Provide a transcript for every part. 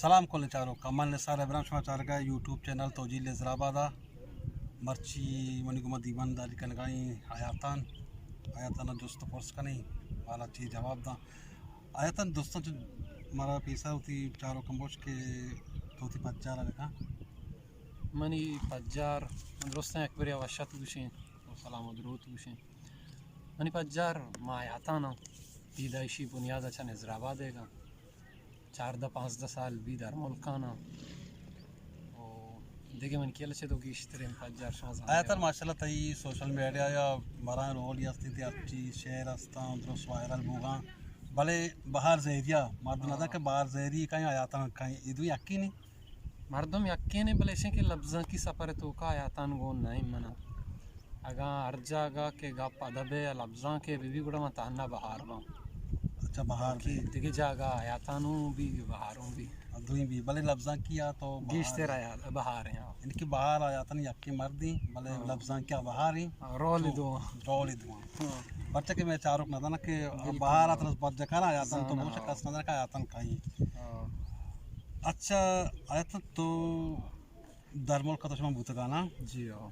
سلام کلیں چاروکاں، من نثار ابراہیم، شما چارگا یوٹیوب چینل توجیل نظر آباد ءَ۔ مرچی منی گوما دیوان داری کنگائیں حیاتان، حیاتان ءَ جست ءُ پرس کنیں، حالا چی جواب داں۔ حیاتان، دوستاں چہ مارا پیسر وتی چاروکاں بوش کہ تو وتی پجار ءَ بکن۔ منی پجار، من درستاں یک برے وش ات گوشیں ءُ سلام ءُ دروت گوشیں۔ منی پجار ما حیاتان آں، پیدائشی بنیاد ءَ چہ نظر آباد ئیگ آں۔ چاردہ پانزدہ سال بی در ملکان آں۔ ءُ دگہ من کیل چہ تو گیشتریں پجار شما زانئے۔ حیاتان، ماشاءاللہ تئی سوشل میڈیا یا مراں رول ہستی، تئی ہرچی شعر ہستاں درست وائرل بوگاں، بلے بہار زہری ءَ، مردم نہ ہاں۔ کہ بہار زہری کہیں حیاتان کہیں، اے دوئیں یکے نی؟ مردم یکے نی، بلے ایشیں کہ لبزانکی سفر توکا حیاتان گون نہ ایں منا۔ اگاں ہر جاگہ کہ گپ ادب ءِ لبزانک ءِ بہ بی گڑا من تہنا بہار باں۔ اچھا، بہار باقی بی۔ دگہ جاگہ حیاتانوں بی، بہاروں بی۔ دوئیں بی، بلے لبزانکی ءَ تو بہار گیشتر ایں۔ حیات، بہار ایں، ہاں۔ یعنی کہ بہار حیاتان یکیں مردیں، بلے ہاں۔ لبزانکی ءَ بہار ایں۔ ہاں، رول تو دو۔ رول دو۔ ہاں۔ پرچہ کہ مئے چاروک نہ زاناں کہ بالکل۔ بہار ءَ ترس برجکار حیاتان تو زاناں، بوش ہاں۔ کس نہ زاناں کہ حیاتان کہیں۔ ہاں۔ اچھا، حیاتان تو در ملک تو شما بوتگا نا؟ جی ہاں۔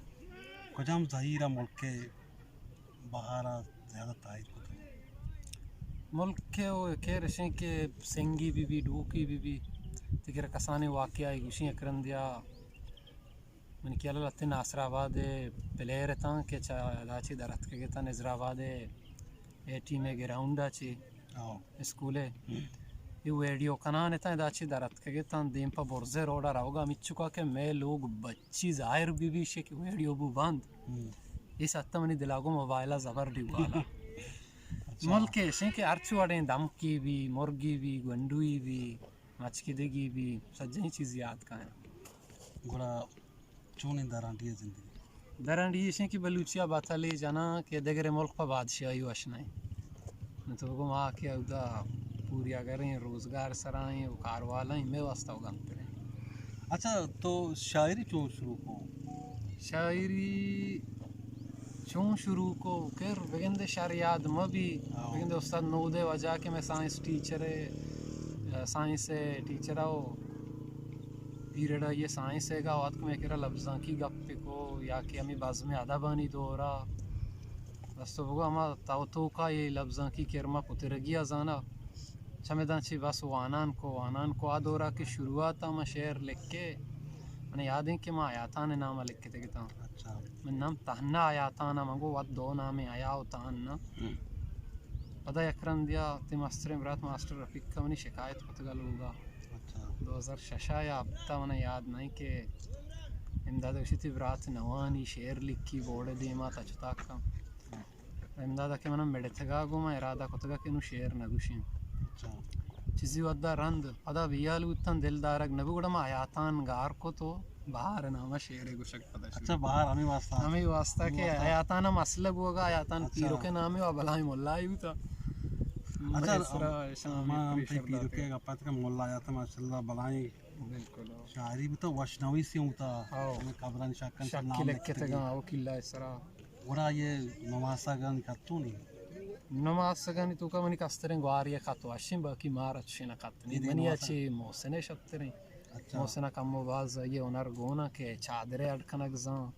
کجام زہیر ءَ ملک ءِ بہار ءَ زیادہ تائید کتگ؟ ملک ءِ و خیر اشیں کہ سنگی بی بی، ڈوکی بی بی، تکر کسانیں واقعہ ءَ گوشیں یک رندے ءَ منی خیال ءَ لہتیں ناصر آباد ءِ پلیئر اتاں کہ چہ ادا چی در اتکگ اتاں نظر آباد ءِ اے ٹیم ءِ گراؤنڈ ءَ چی ہاں۔ اسکول ءِ۔ ہم۔ اے ویڈیو کنان اتاں، ادا چی در اتکگ اتاں، دیم پہ برزے روڈ ءَ روگ ءَ ہمینچکا کہ مئے لوگ بچی ظاہر بی بی شے کہ ویڈیو بو بند۔ ہم۔ اے ساعت ءَ منی دل ءَ گوں موبائل ءَ زبر ڈیوالا۔ اچھا۔ ملک ءِ اشیں کہ ہرچ وڑیں دمکی بی، مرگی بی، گونڈوئی بی، مچکدگی بی، سجہیں چیز یاد کایاں۔ گڑا چونیں درانڈی ءِ زندگی؟ درانڈی ایش انت کہ بلوچی ءَ بتلے جناں کہ دگرے ملک پہ بادشاہی وش نہ انت۔ نہ تو بگو ما کہ اودا پوریاگریں، روزگار سرا ایں و کاروالیں، مئے واسطہ و گنتریں۔ اچھا، تو شاعری چون شروع کو؟ شاعری چون شروع کو؟ کر بگندے شر یاد مہ بی۔ ہاں۔ بگندے استاد نودے وجہ کہ مئے سائنس ٹیچر ءِ، سائنس ءِ ٹیچر ءَ و پیریڈ ءَ یہ سائنس ءِ گا وت کہ مئے کرا لبزانکی گپ کو یا کہ ہمیں بزم ادبانی دورا بس تو بگو ہما تو توکا یہ لبزانکی کرما پترگی ءَ زانا۔ چمداں چی بس وانان کو، وانان کو آ دورا کہ شروعات ءَ ما شعر لکھے، من یاد انت کہ ما حیاتان ءِ نام ءَ لکھتگ اتاں۔ اچھا۔ من نام تہنا حیاتان ءَ، من گو وت دو نامیں حیا و تہنا۔ ہم۔ پدا یک رندیا تی مستریں برات ماسٹر رفیق ءَ منی شکایت کتگ ءَ لوگا۔ اچھا۔ دو ہزار شش ءَ یا ہپت ءَ من یاد نہیں کہ امداد گوشی تی برات نوانی شعر لکھی بورڈ ءِ دیما تا چتا کن۔ امداد ءَ کہ من مڑتگا گوں من ارادہ کتگا کہ نوں شعر نہ گوشیں۔ اچھا۔ چیزی ودا رند پدا بیال بوتن دل دارگ نہ بو گڑا ما حیاتان گار کت و بہار نامہ شعرے گوشگ پدا شروع۔ اچھا، بہار ہمیں واسطہ۔ ہمیں واسطہ ہمیں کہ واسطہ۔ حیاتان مسئلہ بوگا، حیاتان اچھا۔ پیرو کے نامے و بلاہیں ملائی بوتا۔ اچھا، مئے سرا شام ما ہم پریشر پیرو داتے۔ کے گپت کہ ملا حیات ماشاءاللہ بلاہیں بالکل۔ شاعری بوتا، وشنویسی بوتا۔ ہاں۔ ہمیں قبرانی شکن شکی نام لکھتگا، لکھتگا۔ او قلعہ سرا۔ گڑا یہ نماسگانی کتونی؟ نماسگانی توکا منی کستریں گواری کت وشیں، باقی مار اچشیں نہ کت نی۔ اے دے منی نماسگ۔ اچی محسن شتریں۔ اچھا۔ محسن کم و باز یہ ہنر گونا کہ چادرے اڈ کنگ زان،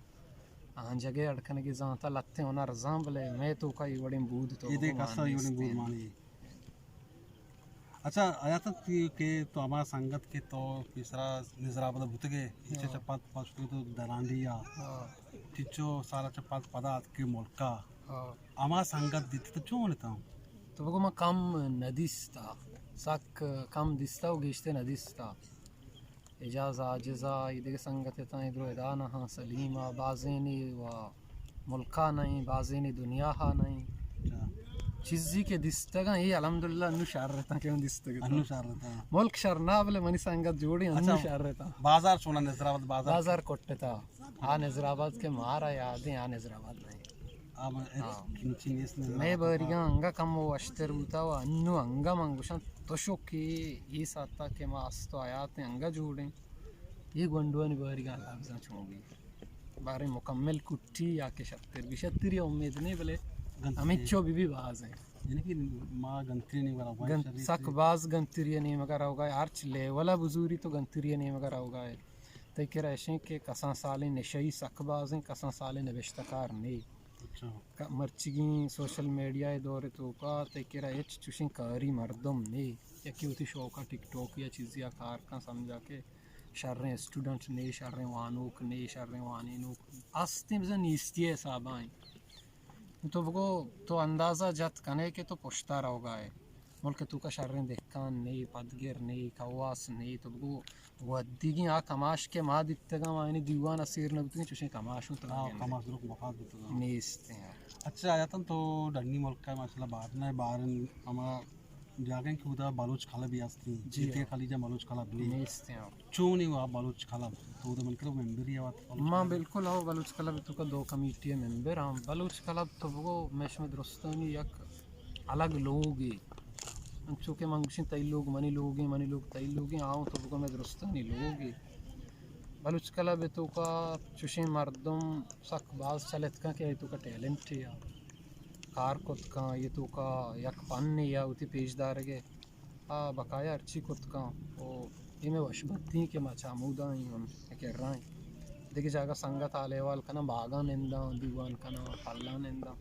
آنجگے اڈ کنگی زان، تا لتیں ہنر زان، بلے مئے توکا یہ وڑیں بود تو اے دے بگو کسا مان یہ وڑیں بود نیستیں۔ مانی۔ اچھا، حیات تی کہ تو ہما سنگت کہ تو پیسرا نظر آباد بوتگے، ایچے ہاں۔ چہ پد پشت تو درانڈی آ۔ ہاں۔ چچو سال چہ پد پدا اتکے ملکا۔ ہاں۔ ہما سنگت دیت تو چون اتاں؟ تو بگو من کم ندیستا، سک کم دیستا و گیشتے ندیستا۔ اعجاز عاجزا، ای دگہ سنگت اتاں، ادرو ادا نہ ہاں، سلیما، بازینے و ملکا نہ ایں، بازینے دنیا ہا نہ ایں۔ اچھا۔ چیزی کہ دیستگاں، اے الحمدللہ انو شر اتاں کہ من دیستگ اتاں۔ انو شر اتاں۔ ملک شر نہ، بلے منی سنگت جوڑی انو اچھا۔ شر اتاں۔ بازار چونا نظر آباد بازار؟ بازار کٹتا۔ آ نظر آباد کہ مارا یادیں، آ نظر آباد نہ ایں۔ آ من ہاں۔ انچی نیست نظر مئے آباد۔ باریگاں انگا کم و وشتر بوتا و انو انگا من گوشاں تو شو کہ اے ساعتا کہ ما است و حیات انگا جوڑیں۔ اے گونڈوانی باریگاں لبزاں چون بی۔ باریں مکمل کٹی یا کہ شتر بی، شتری امید نہیں، بلے گنتری۔ ہمینچو بی بی باز ہیں۔ یعنی کہ ما گنتری نیمگا روگا ایں، گن-، شری سک سے۔ باز گنتری نیمگا روگا ایں، ہرچ لیولا بزوری تو گنتری نیمگا روگا ایں۔ تئی کرا اشیں کہ کسان سالیں نشئی سک بازیں، کسان سالیں نبشتہ کار نی۔ اچھا۔ ک-، مرچیگیں سوشل میڈیا دور توکا تئی کرا ہچ چوشیں کاری مردم نی۔ یکے وتی شوقا ٹک ٹاک یا چیزیا کار کن، سمجھا کہ شریں اسٹوڈنٹ نی، شریں وانوک نی، شریں وانینوک استیں، بزاں نیستی حسابا ایں۔ تو بگو، تو اندازہ جت کنے کہ تو پشتا روگا ئے۔ ملک توکا شریں دہکان نی، پدگر نی، کواس نی۔ تو بگو، ودیگیں آ کماش کہ ما دیتگاں، ما یعنی دیوان ء سیر نہ بوتگیں، چوشیں کماش اوں ترا ہاں، گندے۔ کماش درک مفاد بوتگاں۔ نیست ہیں۔ اچھا، آیاتن تو ڈنی ملک کا ماشاءاللہ بارنا ہے، بارن ہما جاگہ کہ ادا بلوچ کلب بھی ہستی، جی جی ہاں۔ خلیجہ بلوچ کلب نہیں۔ نیست ہیں۔ چون ہی وہ بلوچ کلب؟ تو ادا من کرو ممبر ہی آوات بلوچ ما کلب؟ بالکل ہو بلوچ کلب تو کا دو کمیٹی ممبر ہم۔ بلوچ کلب تو بگو میں شمے درستانی یک الگ لوگے۔ انچو کہ من گوشیں تئی لوگ منی لوگیں، منی لوگ تئی لوگیں، آؤں تو بگو میں درستانی لوگے۔ بلوچ کلب توکا چوشیں مردم سک باز چلت کن کہ اے توکا ٹیلنٹ یا کار کت کن، اے توکا یک پنے یا وتی پیش دارگے۔ آ بقایا ہرچی کت کن۔ او اے میں وش بدیں کہ ما چامودا ایں، ہم کرا ایں۔ دگہ جاگہ سنگت حال احوال کناں، باغاں ننداں، دیوان کناں، پلاں ننداں۔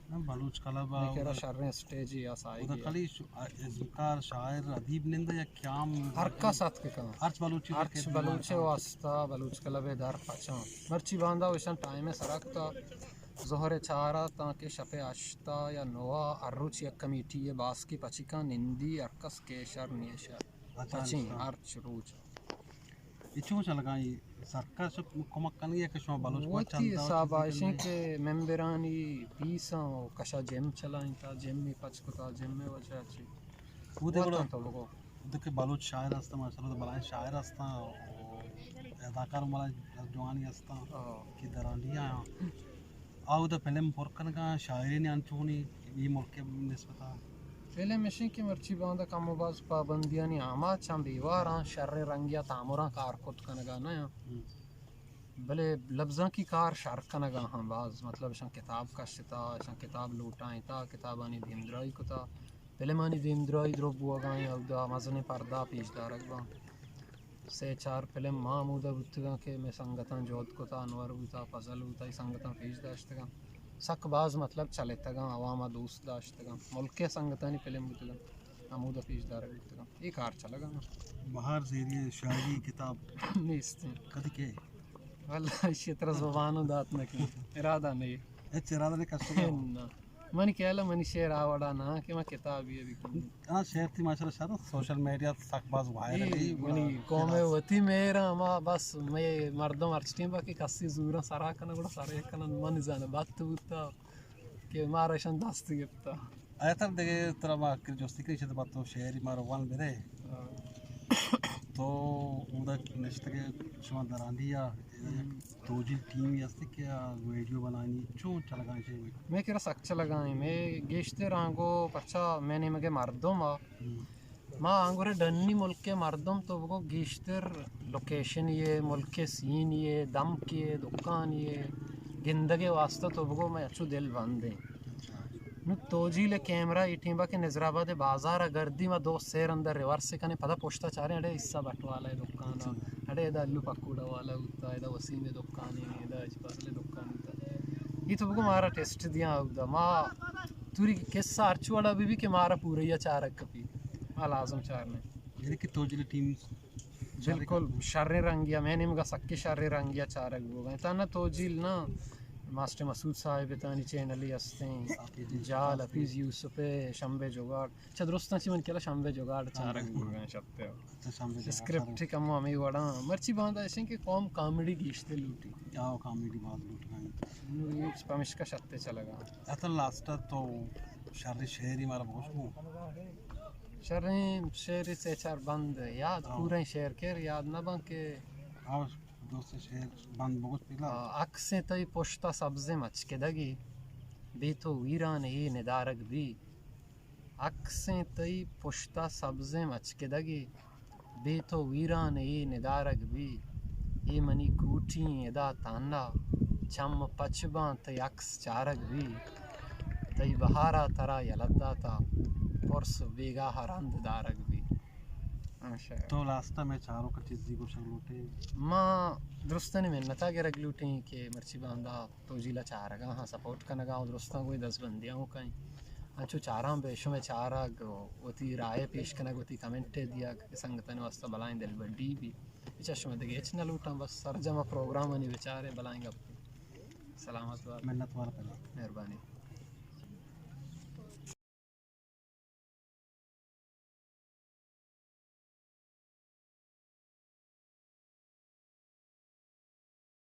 ہاں، بلوچ کلب آ، میں کرا شریں اسٹیج یا سائے ادا گیا۔ خالی ش-، آ، ازمکار، شاعر، ادیب ننداں یا قیام؟ ہر کس اتک کن۔ ہرچ بلوچی ہرچ بلوچ واسطہ بلوچ کلب در پچاں۔ مرچی باندا وشان ٹائم سرا کتا۔ ظہر چار ء تاں کہ شپ ء ہشت ء یا نو ء ہر روچ یک کمیٹی ء باسکے پچی کن، نندی ہر کس کیشر نیشر اچھا، پچیں اچھا۔ ہرچ روچ۔ اے چون چلگا ایں؟ سرکار چہ کمک کنگی یا کہ شما بلوچ وتی چندہ و حساب چیزے آ اشیں کنگی؟ کہ ممبرانی پیساں و کشا جم چلائیں تا جم ء پچ کتا، جم ء وجہ چی؟ اودے گڑا وطن تو بگو۔ اودے کہ بلوچ شاعر ہستاں، ماشاءاللہ تو بلائیں شاعر ہستاں، و اداکار بلائیں جوانی ہستاں ہاں۔ کہ درانی آیاں۔ آ اودے فلم پر کنگا، شاعرین انچونی اے ملک ء نسبتا۔ فلم اشیں کہ مرچی باندا کم و باز پابندیانی آماچاں بیواراں، شر رنگیا تامراں کار کت کنگا نہ آں۔ ہم۔ بلے لبزانکی کار شر کنگا ہاں باز، مطلب اشاں کتاب کشتا، اشاں کتاب لوٹائینتا، کتابانی دیمدرائی کتا، فلمانی دیمدرائی درو بوگا ایں، اودا مزنیں پردہ پیش دارگ باں۔ سے چار فلم ما ہمودا بوتگاں کہ مئے سنگتاں جہد کتا، انور بوتا، فضل بوتا، اے سنگتاں پیش داشتگاں۔ سک باز مطلب چلتگاں، عوام ء دوست داشتگاں۔ ملک ء سنگتانی فلم بوتگاں، ہمودا پیش دارگ بوتگاں۔ اے کار چلگا۔ بہار زیری شاعری کتاب نیست۔ کدی کے؟ واللہ اشی ترا زبانوں دات نہ کن۔ ارادہ نہیں۔ اچھا، ارادہ نہیں کر سکا۔ نہ۔ منی خیال ء منی شعر آ وڑا نہ کہ ما کتابی ء بکنی۔ ہاں، شعر تئی ماشاءاللہ شر سوشل میڈیا سک باز وائرل اے، ایں، گڑا منی قوم ء وتی مہر ہما بس مئے مردم ہرچ ٹیم با کہ کسی زوراں سرا کنن گڑا سرا کنن، من زاناں بات بوتا کہ مارا اشان دست گپتا۔ آیا تر دگہ ترا ما کہ جستی کنی شد بات تو شعری مارا وان بدے۔ ہاں۔ تو اودا نشتگے شما درانی یا ہم۔ توجیل ٹیمی ہستی کہ آ ویڈیو بنانی چون چلگا ایں؟ میں کرا سک چلگا ایں، میں گیشتر آنگو پرچا میں نیمگے مردم آ۔ ہم۔ ما آنگورے ڈنی ملک مردم تو بگو گیشتر لوکیشن یہ، ملک سین یہ، دمک یہ، دکان یہ، گندگے واسطہ تو بگو میں اچو دل بند ایں۔ اچھا۔ نوں توجیل کیمرہ اے ٹیمبا کہ نظر آباد بازار ء گردی ما دو سیر اندر ریورس کنیں، پدا پشتا چاریں اڑے حصہ بٹ والا ء دکان ء، اچھا۔ اڑے ادا الو پکوڑا والا بوتا، ادا وسیم ء دکان ء، ادا اج فضل ء دکان بوتا۔ اے تو بگو مارا ٹیسٹ دیاں اودا۔ ما توری قصہ ہرچ وڑا بہ بی کہ مارا پوریا چارگ کپی۔ ما لازم چارنے۔ یعنی کہ توجیل ٹیم بالکل شریں رنگیا، میں نیمگا سکے شریں رنگیا چارگ بوگا۔ تانا توجیل نا، ماسٹر مسعود صاحب تانی چینلی ہستیں، حفیظ یوسف۔ جال حفیظ یوسف ء شمبے جگاڑ۔ چہ درستاں چہ من کلا شمبے جگاڑ چارگ بوگا شپ ء۔ اچھا، شمبے جگاڑ اسکرپٹ کمو ہمیں وڑاں۔ مرچی باندا ایسے کہ قوم کامیڈی گیشتے لوٹی۔ آو، کامیڈی باز لوٹ گئے۔ نوں ہچ پمشکا شتے چلگا۔ اتن لاسٹ تو شر شعری مارا بگوش بو۔ شریں شعر سے چار بند یاد، ہاں۔ پوریں شعر کر یاد نہ بن کہ ہاں، دوست شعر بند بگوش پیلا۔ آ، عکسیں تئی پشتا سبزیں مچکدگی، بے تو ویران اے ندارگ بی۔ عکسیں تئی پشتا سبزیں مچکدگی، بے تو ویران اے ندارگ بی۔ اے منی کوٹی ادا تہنا، چم پچ باں تئی عکس چارگ بی۔ تئی بہارا ترا یلہ داتا، پرس بیگاہ رند دارگ بی۔ ہاں شاعر۔ تو لاسٹا میں چاروکا چیزی گوشگ لوٹے؟ ما درستانی منتا گرگ لوٹیں کہ مرچی باندا تو جیلا چارگا ہاں، سپورٹ کنگا ہوں، درستاں گوئی دزبندیاں ہوں کائیں۔ انچو چاراں بے شمے چارگ، وتی رائے پیش کنگ، وتی کمنٹ دیگ کہ سنگتانی واسطہ بلائیں دلبڈی بی۔ اچھا شما دگہ ہچ نہ لوٹاں، بس سرجم پروگرامانی بچارے، بلائیں گپ۔ سلامت بات۔ منت وار۔ مہربانی۔